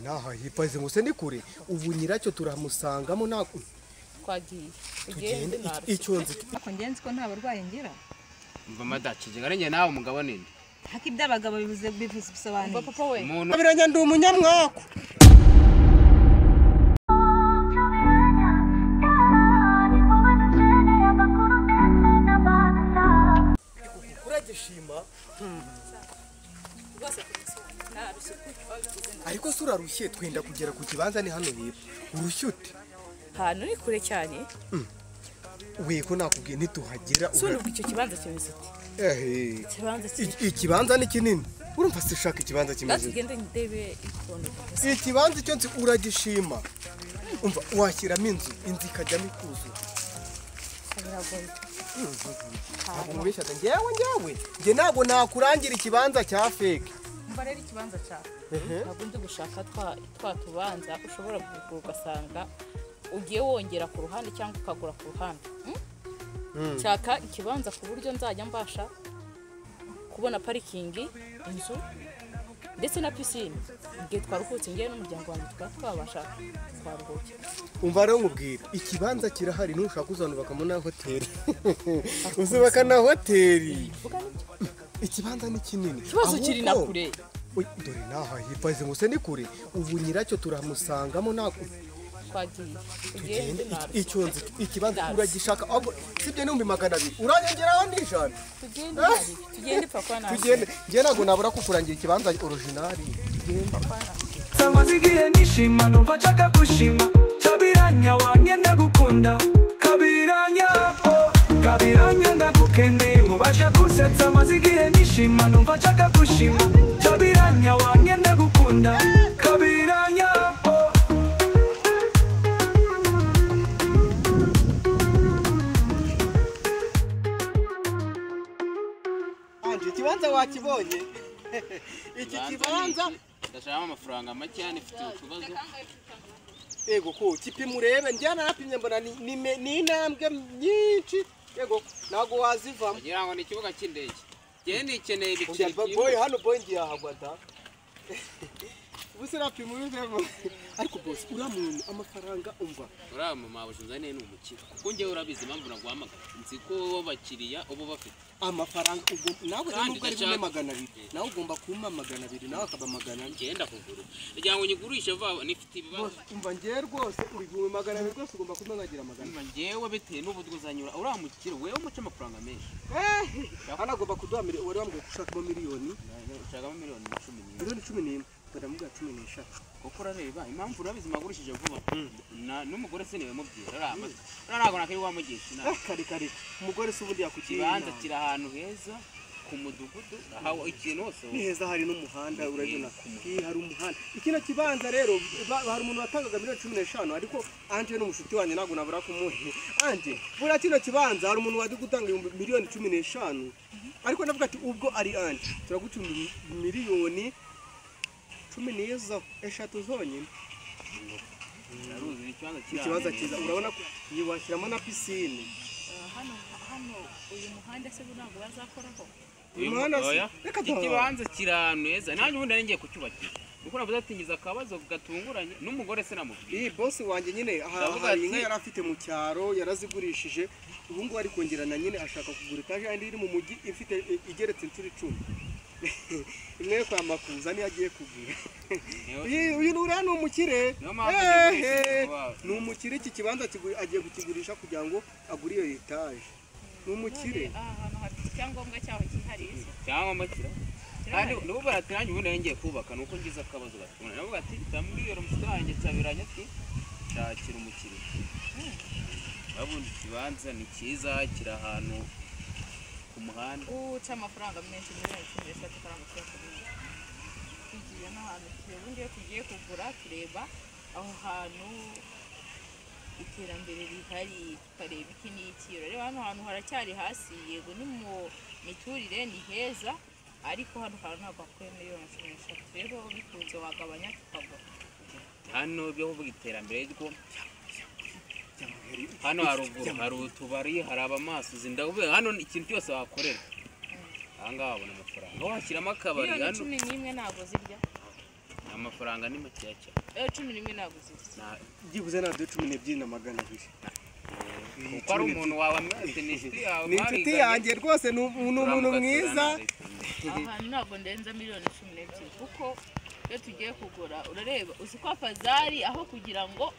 Naha hipaze ngo se ni kure, ubu nyiracyo turamusangamo nta twagiye. Tugende icyo nzi. Ariko njye nzi ko nta barwayi ngira. Umva madakije ngarenge nawe umugabo ninde? Haki iby'abagabo bivuze bivuze bisobanuye. Papa we. Umuntu Biranya ndi umunyamwako. Uragishima? Ariko se urarushye twenda kugera ku kibanza ni hano hepfo. Urushye ute? Ahantu ni kure cyane. Weko nakubwiye ntituhagera. Sura icyo kibanza kimeze ute? Ikibanza ni kinini. Urumva se ushaka ikibanza kimeze ute? Tugende ndebe ikuntu. Ikibanza icyo nzi uragishima. Umva washyiramo inzu, inzu ikajyamo ikuzura. Biragoye. Ntabwo mubeshyaga njyewe. Njye ntabwo nakurangira ikibanza cya fake. Umva rero ikibanza cyawe. Ntabwo ndi gushaka twa tubanza ushobora kugura ugasanga ugiye wongera ku ruhande cyangwa ukagura ku ruhande. Nshaka ikibanza ku buryo nzajya mbasha kubona parikingi, inzu ndetse na pisine. Igihe twaruhutse ngewe n'umuryango wanjye tukaba twabasha twaruhukira. Umva rero nkubwira, ikibanza kirahari ntushaka uzanubakamo na hoteli. Uzubaka na hoteli. Ikibanza ni kinini. Ikibazo kiri na kure. Dore naha hipaze ngo se ni kure, ubu nyiracyo turamusangamo nta twagiye. Tugende icyo nzi ikibanza uragishaka ahubwo sibyo 200,000 uranyongeraho n'ijana. Tugende tugende papa na. Tugende ngiye ntabwo nabura kukurangira ikibanza original. Samazigiye nishima numva nshaka gushima Kabiranya wanjye ndagukunda Kabiranya oh Kabiranya ndagukeneye mubasha gusetsa mazigiye nishima numva nshaka gushima Kabiranya wanjye ndagukunda Kabiranya oh. Anje ikibanza wakibonye. Iki kibanza ndashaka amafaranga make cyane mfite utubazo. Ego ko kipimurebe njyana napimye mbona ni intambwe nyinshi. Ego nago wazivamo. Kugira ngo ni ikibuga cy'indege. Ngiye nikeneye ibiceri. Boy hano boy ngiye ahagwa da. Ubuse napimurebe. Ariko boss uramuntu amafaranga umva. Uriya mama bushinzane ni umukire. Kuko ngiye urabizi impamvu naguhamagara. Nzi ko bakiriya ubo bafite amafaranga ubwo nawe nubwo ari bumwe 200 nawe ugomba kumpa 200 nawe akaba 400 ngenda kugura kugira ngo nyigurishe vuba nifite ibibazo. Umva ngiye rwose uri 200 rwose ugomba kumpa nkagira 400. Umva ngewe bitewe n'ubudwo uzanyura uriya mukire wewe umuce amafaranga menshi. Hano agomba kuduha wari wambwiye ko ushakamo miliyoni. Ushakamo miliyoni 11. Miliyoni 11 ndamuga 13. Kuko urareba impamvu urabizi magurishije vuba n'umugore se niwe mubwira uriya ntabwo nakiri wamugisha inama. Kare kare umugore se ubundi yakugira ikibanza kiri ahantu heza ku mudugudu aho ikintu hose ni heza hari n'umuhanda urabona hari umuhanda. Ikino kibanza rero hari umuntu watangaga miliyoni 15 ariko Anje n'umushuti wanjye ntabwo nabura kumuha. Anje buriya kino kibanza hari umuntu wadi gutanga miliyoni 15 ariko ndavuga ati ubwo ari Anje turaguca miliyoni 13 zonyine. Ikibanza cyiza urabona ko yiwashyiramo na pisine. Hano uyu muhanda se ntabwo bazakoraho. Uyu muhanda se reka ikibanza kiranu heza nanjye ubundi nari ngiye kucyubakira. Kuko navuze ati ngize akabazo gatunguranye n'umugore se namubwiye. Iyi boss wanjye nyine hari inka yari afite mu cyaro yarazigurishije ubu ngubu ari kongerana nyine ashaka kugura etaje andi iri mu mujyi ifite igeretse inshuro 10. Imwe kwa Makuza niyo agiye kugura. Uyu nuriya ni umukire. Ni umukire iki kibanza agiye kukigurisha kugira ngo agure iyo etaje. Ni umukire. Ahantu hafite icyangombwa cyaho cyihariye. Icyangombwa kira. Kandi n'ubu baratiranye ubundi nari ngiye kubaka nuko ngize akabazo gatunguranye. Navuga ati ndamubwira umushuti wanjye Cyabiranya ati shakira umukire. Urabona ikibanza ni cyiza kiri ahantu ku muhanda. Uca amafaranga menshi miliyoni 13 faranga kuyakubona. Tugiye n'ahantu ubundi iyo tugiye kugura tureba aho hantu iterambere rihari tukareba iki n'iki. Urareba hano hantu haracyari hasi yego ni mu miturire ni heza ariko hano hantu ntabwo hakwiye miliyoni 13 rero bikunze wagabanya tukagura. Hano byo kuvuga iterambere ryo hano haruguru hari utubari hari abamasuzi ndavuga hano ikintu cyose wakorera aha ngaha wabona amafaranga washyiramo akabari hano miliyoni 11 ntabwo zirya Amafaranga ni make cyane. 11 naguze. Byibuze na 12,200. Kuko ari umuntu wawe mwese ni inshuti yawe. Ni inshuti yanjye rwose ni umuntu mwiza. Ahantu ntabwo ndenza miliyoni 12 kuko iyo tugiye kugura urareba uzi ko afazari aho kugira ngo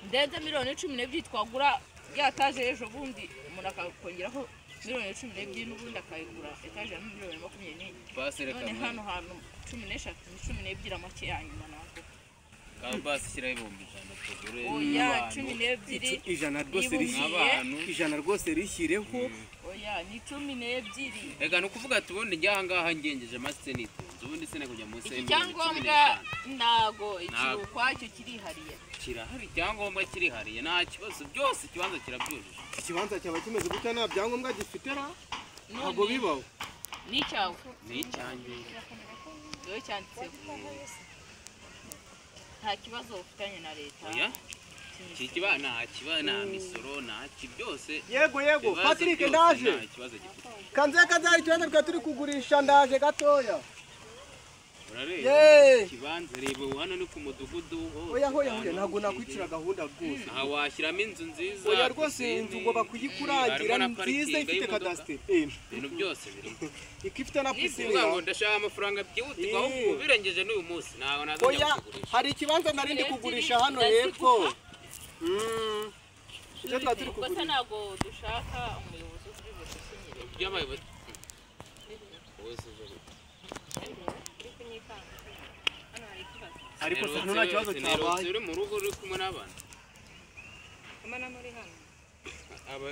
ndenze miliyoni 12 twagura ya etaje ejo bundi umuntu akakongeraho miliyoni 12 n'ubundi akayigura etaje ya miliyoni 24. None hano hantu 13 12 amake yanyuma ntabwo. Basi shyiraho 100,000 tugure. Oya 12 ijana rwose rishyire. Ijana rwose rishyireho. Oya ni 12. Ega no kuvuga ati ubundi njya ahangaha ngengeje masite nitunze ubundi sine kujya munsi y'imiliyoni. Icyangombwa ntago ikirukwacyo kirihariye. Kirahari icyangombwa kirihariye nta kibazo byose ikibanza kirabyujuje. Ikibanza cyaba kimeze gutya nta byangombwa gifite ra? Ntago bibaho. Ni cyawe. Ni cyanjye. Wowe cyanditseho. Nta kibazo ufitanye na leta. Oya. Kikiba nta kiba nta misoro nta ki byose. Yego yego Patrick ndaje. Kanze kazari ikibanza twa turi kugurisha ndaje gatoya. Urareba. Kibanza reba hano ni ku mudugudu. Oya hoya hoya ntago nakwicira gahunda rwose. Aha washyiramo inzu nziza. Oya rwose inzu ngomba kuyikuragira nziza ifite kadasiteri. Ibintu byose birimo. Ikifite na pisine. Ngo ndashaka amafaranga byihutirwa aho ubirengeje n'uyu munsi ntago nazajya kugurisha. Hari ikibanza narindi kugurisha hano hepfo. Icyo twaturi kugurisha. Gusa ntago dushaka umuyobozi uri budusinyire. By'abayobozi. Ariko se nta kibazo cyabaye. Uri mu rugo uri kumwe n'abana. Kumana muri hano. Aba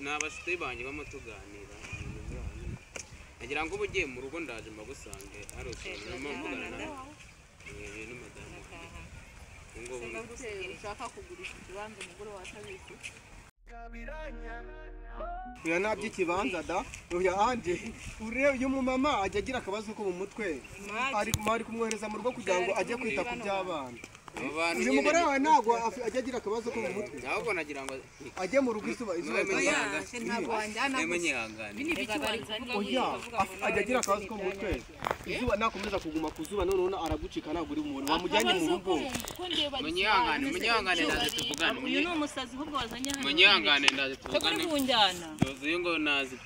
n'abashite banjye bamutuganira. Nagira ngo ubugiye mu rugo ndaje mbagusange ari utuntu mvugana nawe. Ibintu madamu. Ngo ushaka kugurisha ikibanza umugore wawe atabizi. Oya nabyo ikibanza da. Oya anje urebe uyu mumama ajya agira akabazo ko mu mutwe. Ari kumwohereza mu rugo kugira ngo ajye kwita ku by'abana. Uyu mugore wawe ntabwo ajya agira akabazo ko mu mutwe. Ahubwo nagira ngo ajye mu rugo izuba Oya ntabwo wanjyana. Oya ajya agira akabazo ko mu mutwe. Izuba nakomeza kuguma ku zuba none aragucika ntabwo uri umuntu wamujyanye mu rugo. Munyihangane ndaje tuvugane. Uyu ni umusazi ahubwo wazanye hano. Munyihangane ndaje tuvugane. Kuri Tuzuye ngo nazi.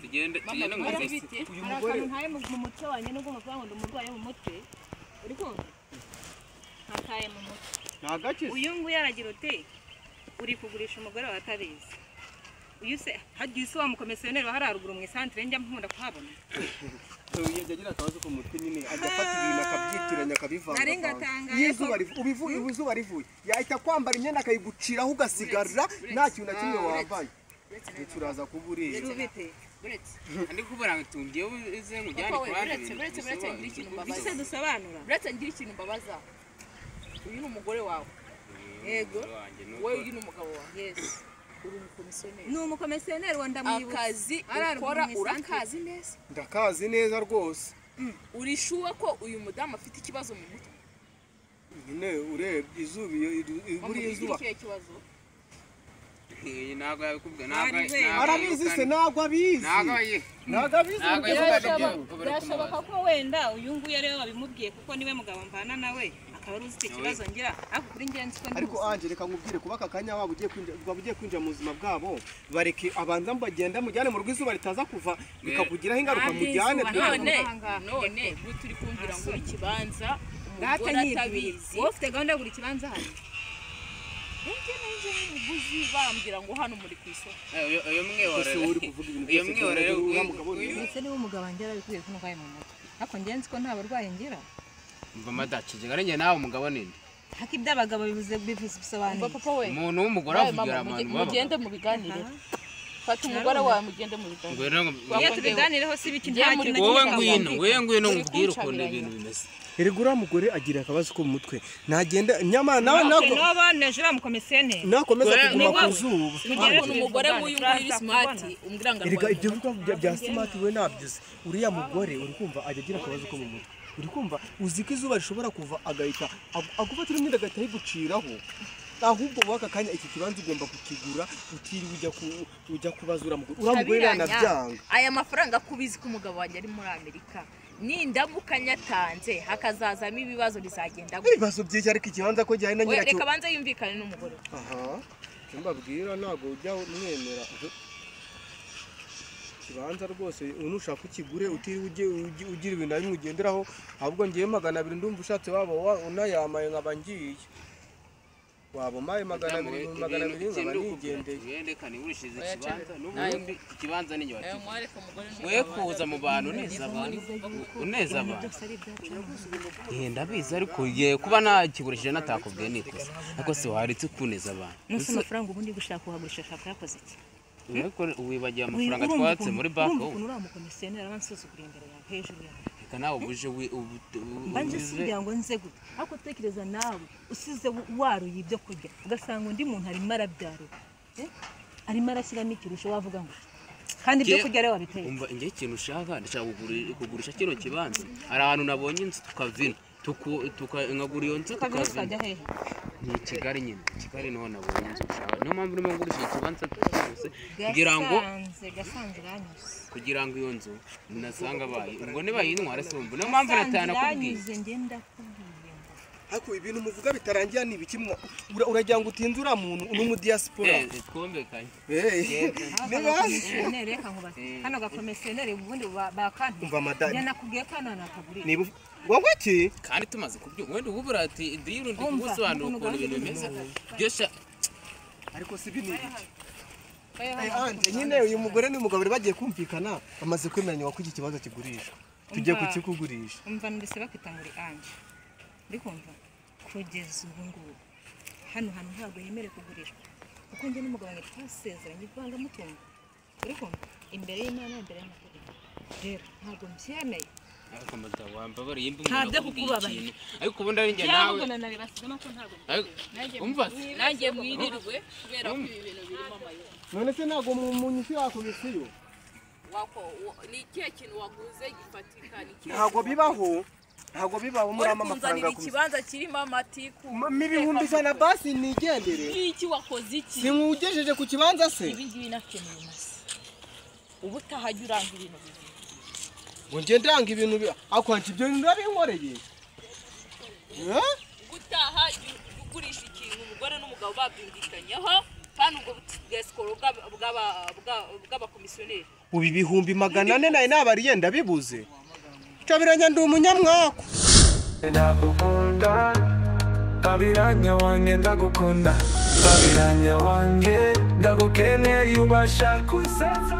Tugende tugende ngo uyu mugore ntaye mu mutwe wanjye nubwo muvuga ngo ndi umurwayi mu mutwe. Uri kumva? Ntakaye mu mutwe. Ntagakize. Uyu nguyu aragira uti uri kugurisha umugore wawe atabizi. Uyu se hagiye se wa mukomisiyoneri wa hararuguru mu isantere njya nkunda kuhabona. Uyu agira akabazo ko mutwe nyine ajya afata ibintu akabyitiranya akabivanga. Izuba ubivuye izuba rivuye yahita kwambara imyenda akayiguciraho ugasigara nta kintu na kimwe wambaye. Turaza kuburira. Ndi kubura ngo tungiye uze ngujyane ku bandi. Uretse ngira ikintu mbabaza. Ese dusobanura. Uretse ngira ikintu mbabaza. Uyu ni umugore wawe. Yego. Wowe uyu ni umugabo wawe. Yes. Uri umukomisiyoneri. Ni umukomisiyoneri wa ndamwibutsa. Akazi ukora urakazi neza. Ndakazi neza rwose. Uri sure ko uyu mudamu afite ikibazo mu mutwe? Nyine urebye izuba buri izuba. Ikibazo. Ntabwo yabikubwiye ntabwo arabizi se ntabwo abizi. Ntabwo abizi. Byashoboka ko wenda uyu nguyu ariwe wabimubwiye kuko niwe mugabo mvana nawe akaba ari uzi icyo kibazo ngira ariko kuri ngenzi ko ariko Ange reka nkubwire kuba aka kanya waba ugiye kwinjira mu buzima bwabo bareke abanza mbagenda mujyane mu rugo izuba ritaza kuva bikakugiraho ingaruka mujyane. None turi kumbwira ngo ikibanza umugore atabizi. Wowe ufite gahunda yo kugura ikibanza hano? Nje n'umuguzi bambwira ngo hano muri ku isoko. Uyu mwihorere ndetse niba umugabo wanjye yarabikwiye ko ndwaye mu mutwe ariko ngenzi ko nta barwayi ngira. Mva madakije ngarenye nawe umugabo ninde? Haka iby'abagabo bivuze bisobanuye. Papa we. Umuntu w'umugore avugira abantu baba. Mugende mu biganire. Fata umugore wawe mugende mu biganire. Iyo tubiganireho si biki nta kintu. Wowe ngwino, wowe ngwino ngubwire ukuntu ibintu bimeze. Erega uriya mugore agira akabazo ko mu mutwe nagenda nyamara nawe nako nabaneje bamukomisiyoneri nakomeza kuguma ku zuba. Umugore nk'uyu nguyu uri smart umbwira ngo erega ibyo bivuga bya smart we nabyize. Uriya mugore uri kumva ajya agira akabazo ko mu mutwe. Uri kumva uzi ko izuba rishobora kuva agahita agufatira imyenda agahita ayiguciraho. Ahubwo waka kanya iki kibanza ugomba kukigura utiriwe ujya kubaza uriya mugore. Uriya mugore yanabyanga. Aya mafaranga kubizi ko umugabo wanjye ari muri Amerika. Nindamuka nyatanze hakazazamo ibibazo bizagenda gute? Ibibazo byinshi ariko ikibanza ko gihari na nyiracyo. Reka banze yumvikane n'umugore. Aha. Icyo mbabwira ntabwo ujya mwemera. Ikibanza rwose unushaka ukigure utiriwe ugira ibintu na bimwe ugenderaho, ahubwo ngiye 200 ndumva ushatse waba unayamaye nkaba ngiye. Waba umaye 200 200 nkaba nigendeye. Wende kanigurishirize ikibanza n'ubundi ikibanza ni njye wakize. We kuza mu bantu neza abantu uneza abantu. Ndabizi ariko ye kuba nakigurishije natakubwiye nikosa. Ariko se waretse kuneza abantu. Nuse amafaranga ubundi gushaka kuhagurisha ashaka yakoze iki? Ariko wibagiye amafaranga twatse muri banki. Urumva ukuntu uriya mukomisiyoneri aba ansuzugura imbere yawe hejuru yawe. Reka nawe ubuje mbanje si kugira ngo nze gute, ariko tekereza nawe usize waruye ibyo kurya ugasanga undi muntu arimo arabyarura, arimo arashyiramo ikirusho wavuga ngo kandi ibyo kurya rero wabiteye. Umva njye ikintu ushaka ndashaka kugurisha kino kibanza. Hari ahantu nabonye inzu tukavina nkagura iyo nzu tukavina. Ni Kigali nyine, Kigali niho nabonye inzu ushaka. Niyo mpamvu urimo ngurisha ikibanza cyose kugira ngo kugira ngo iyo nzu nasanga bayi ngo nibayintwara se umva. Niyo mpamvu natana kubwiye. Ariko ibintu muvuga bitarangiye ni ibiki? Uragira ngo utinze uriya muntu n'umu diaspora. Twumvikanye. Reka nkubaze hano gakomisiyoneri ubundi bakantu. Umva madame. Njye nakubwiye ko hano natagurisha. Niba wowe iki? Kandi tumaze kubyumva wenda ubura ati deal ndi kugusobanura ukuntu ibintu bimeze. Byose ariko si ibi ni ibiki? Anje nyine uyu mugore n'umugabo bari bagiye kumvikana bamaze kwemeranya ko iki kibanza kigurishwa. Tugiye kukikugurisha. Umva ndetse bakitangura anje. Ndikumva kugeza ubu ngubu hano hantu ntabwo yemerewe kugurishwa kuko njye n'umugabo wanjye twasezeranye ivangamutungo. Urikumva imbere y'Imana imbere y'amategeko. Rero ntabwo mbyemeye. Ariko madamu wambabariye imbi umuntu akubwiye ikintu ariko ubundi ari njye nawe. Umva nanjye mwirirwe kubera ko ibi bintu birimo amayeri. None se ntabwo munyishyura komisiyo? Wako ni ikihe kintu waguze gifatika? Ntabwo bibaho. Ntabwo bibaho muri ama mafaranga kumuzanira ikibanza kirimo amatiku. 100,000 basi nigendere. Iki wakoze iki? Sinkugejeje ku kibanza se? Ibi ngibi nakeneye masi. Ubu utahajya uranga ibintu bibiri. Ngo nge ndanga ibintu akwanje ibyo ndabinkoreye. Gutaha ugurisha ikintu umugore n'umugabo babyumvikanyeho kandi ubwo bwesikoro bw'abakomisiyoneri. Ubu 400,000 nayo nabariye ndabibuze. Kabiranya ndi umunyamwako. Ndagukunda Kabiranya wanjye ndagukunda Kabiranya wanjye ndagukeneye ubasha kunsetsa.